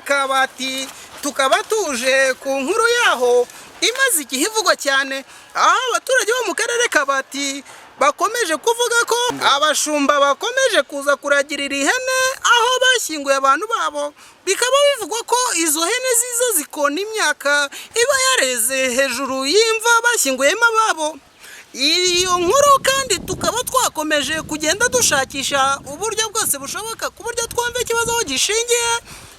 Ka Bati, tukaba tuje ku nkuru yaho imaze igihe ivugwa cyane, aho abaturage bo mu karere ka Bati bakomeje kuvuga ko abashumba bakomeje kuza kuragirira ihene aho bashyinguye abantu babo. Bikaba bivugwa ko izo hene ziza zikona imyaka iba yareze hejuru y'imva bashyinguyemo ababo. Iyo nkuru kandi tukaba twakomeje kugenda dushakisha uburyo bwose bushoboka ku buryo twumva ikibazo aho gishingiye,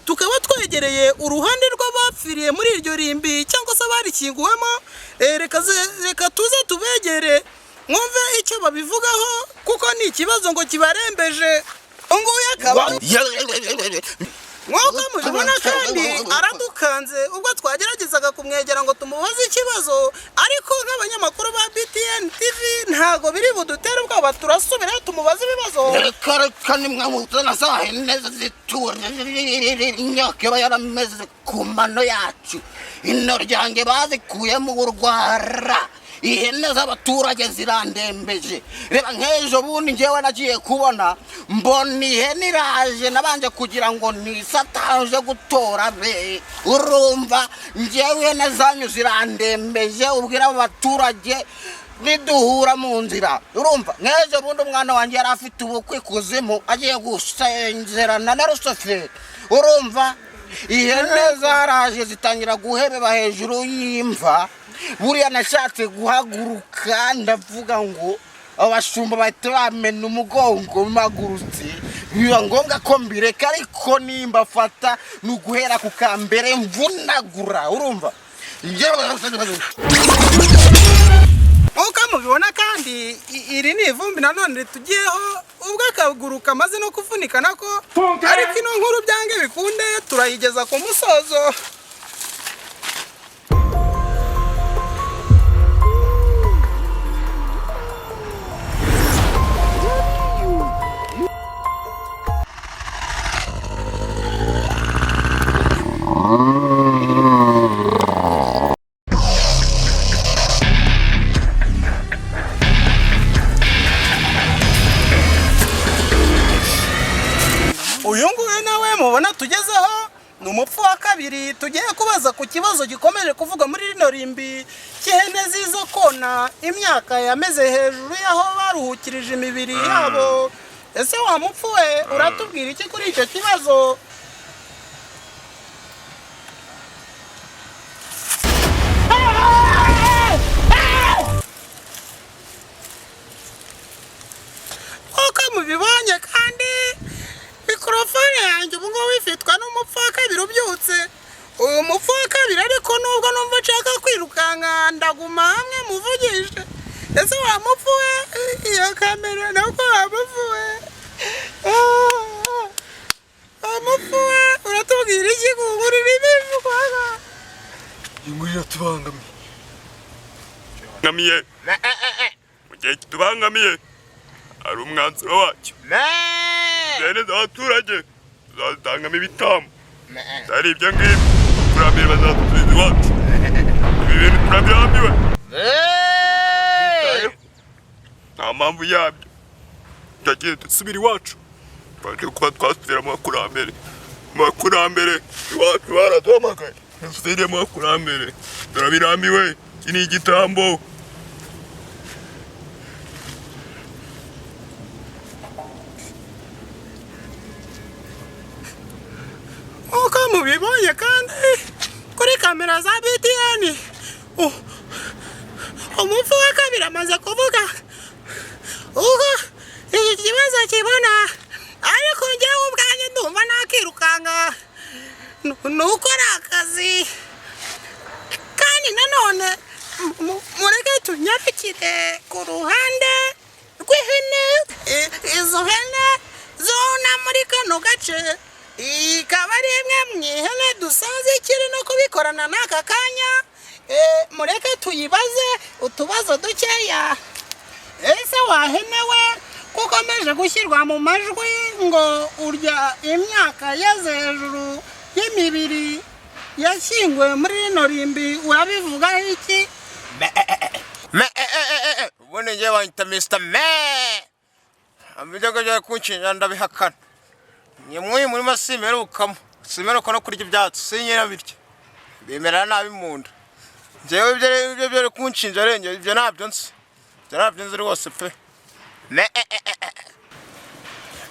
tukaba twegereye uruhande rw'abapfiriye muri iryo rimbi cyangwa se abarikinguwemo. Reka tuze tubegere mwumve icyo babivugaho, kuko ni ikibazo ngo kibarembeje. Nguyu akaba, nk'uko mubibona kandi, aradukanze ubwo twageragezaga kumwegera ngo tumubaze ikibazo, ariko nk'abanyamakuru ba BTN TV ntabwo biri budutere ubwoba, turasubirayo tumubaze ibibazo. Reka reka, nimwe muzana za hene zitura imyaka iba yarameze ku mano yacu. Ino ryanjye bazikuyemo urwara. Ihene z'abaturage zirandembeje. Reba nk'ejo bundi njyewe nagiye kubona mbona ihene iraje, nabanje kugira ngo ni satanje gutora be. Urumva, njyewe ihene zanyu zirandembeje. Ubwira abo baturage niduhura mu nzira. Urumva, nk'ejo bundi umwana wanjye yari afite ubukwe ikuzimu, agiye gusezerana na Rusoferi. Urumva, ihene zaraje zitangira guhebeba hejuru y'imva. Buriya nashatse guhaguruka, ndavuga ngo abashumba bahita bamena umugongo mpagurutse, biba ngombwa ko mbireka. Ariko nimba fata ni uguhera ku kambere mvunagura. Urumva. Nk'uko mubibona kandi, iri ni ivumbi nanone ritugiyeho ubwo akaguru kamaze no kuvunika nako, ariko ino nkuru byange bikunde turayigeza ku musozo. Uyu nguyu nawe mubona tugezeho ni umupfu wa kabiri tugiye kubaza ku kibazo gikomeje kuvugwa muri rino rimbi cy'ihene ziza kona imyaka yameze hejuru y'aho baruhukirije imibiri yabo. Ese wa mupfu we, uratubwira iki kuri icyo kibazo? Nk'uko mubibonye kandi, mikorofone yanjye ubu ngubu ifitwa n'umupfu wa kabiri ubyutse. Uyu mupfu wa kabiri ariko, nubwo numva nshaka kwirukanka, ndaguma hamwe muvugishe. Ese wa mupfu we, iyo kamera nako, wa mupfu we, wa mupfu we, uratubwira iki ku nkuru irimo ivugwa? Iyi nkuru iratubangamiye. Tubangamiye mu gihe kitubangamiye hari umwanzuro wacyo. Ihene z'abaturage tuzazitangamo ibitambo, atari ibyo ngibyo abakurambere bazadusubiza iwacu. Ibi bintu turabirambiwe, nta mpamvu yabyo. Turagiye dusubira iwacu, twaje kuba twasubira mu bakurambere. Mu bakurambere iwacu baraduhamagaye, dusubire mu bakurambere, turabirambiwe. Iki ni igitambo. Nk'uko mubibonye kandi kuri kamera za BTN, umupfu wa kabiri amaze kuvuga ubwo iki kibazo kibona, ariko njyewe ubwanjye ndumva nakirukanka. Ni ukora akazi. Kandi nanone mureke tunyarukire ku ruhande rw'ihene. Izo hene zona muri kano gace ikaba ari imwe mu ihene dusanze ikiri no kubikorana n'aka kanya. Mureke tuyibaze utubazo dukeya. Ese wahene we, ko ukomeje gushyirwa mu majwi ngo urya imyaka yeze hejuru y'imibiri yashyinguwe muri rino rimbi, urabivugaho iki? Ubundi njyewe banyita Mr. Me. Ibyo ngibyo kunshinja ndabihakana. Ni mw'uyu murima simerukamo. Simeruka no kurya ibyatsi, sinyira birya. Bimera nabi mu nda. Njyewe ibyo ibyo byo kunshinja renge, ibyo ntabyo nzi. Ibyo ntabyo nzi rwose pe. Me e e e e.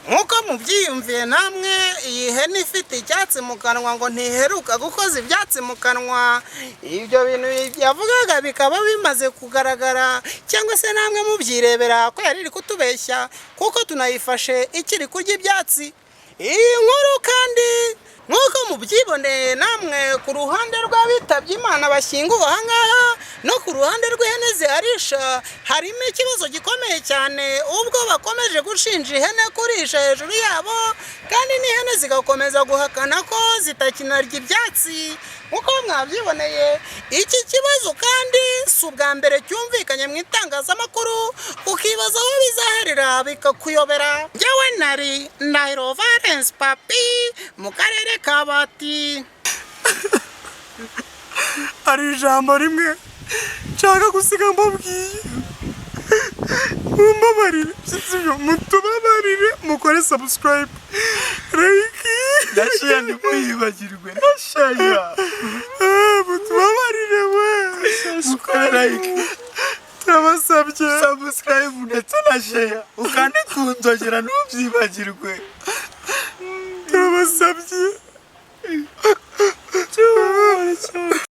Nk'uko mubyiyumviye namwe, iyi hene ifite icyatsi mu kanwa ngo ntiheruka gukoza ibyatsi mu kanwa. Ibyo bintu yavugaga bikaba bimaze kugaragara, cyangwa se namwe mubyirebera ko yari iri kutubeshya, kuko tunayifashe ikiri kurya ibyatsi. Iyi nkuru kandi, nk'uko mubyiboneye namwe, ku ruhande rw'abitabye Imana bashyinguwe aha ngaha no ku ruhande rw'ihene ziharisha harimo ikibazo gikomeye cyane, ubwo bakomeje gushinja ihene kurisha hejuru yabo, kandi n'ihene zigakomeza guhakana ko zitakinarya ibyatsi nk'uko mwabyiboneye. Iki kibazo kandi si ubwa mbere cyumvikanye mu itangazamakuru, ukibaza aho bizaherera bikakuyobera. Njyewe nari Ndahiro Valence Papi mu karere ka Bati. Hari ijambo rimwe nshaka gusiga mbabwiye: mumbabarire, sibyo? Mutubabarire, mukore subscribe, like na share, ntimuyibagirwe na share. Mutubabarire we. Mukore like, turabasabye. Subscribe ndetse na share, ukande ku nzogera, ntubyibagirwe. Turabasabye, turababara cyane.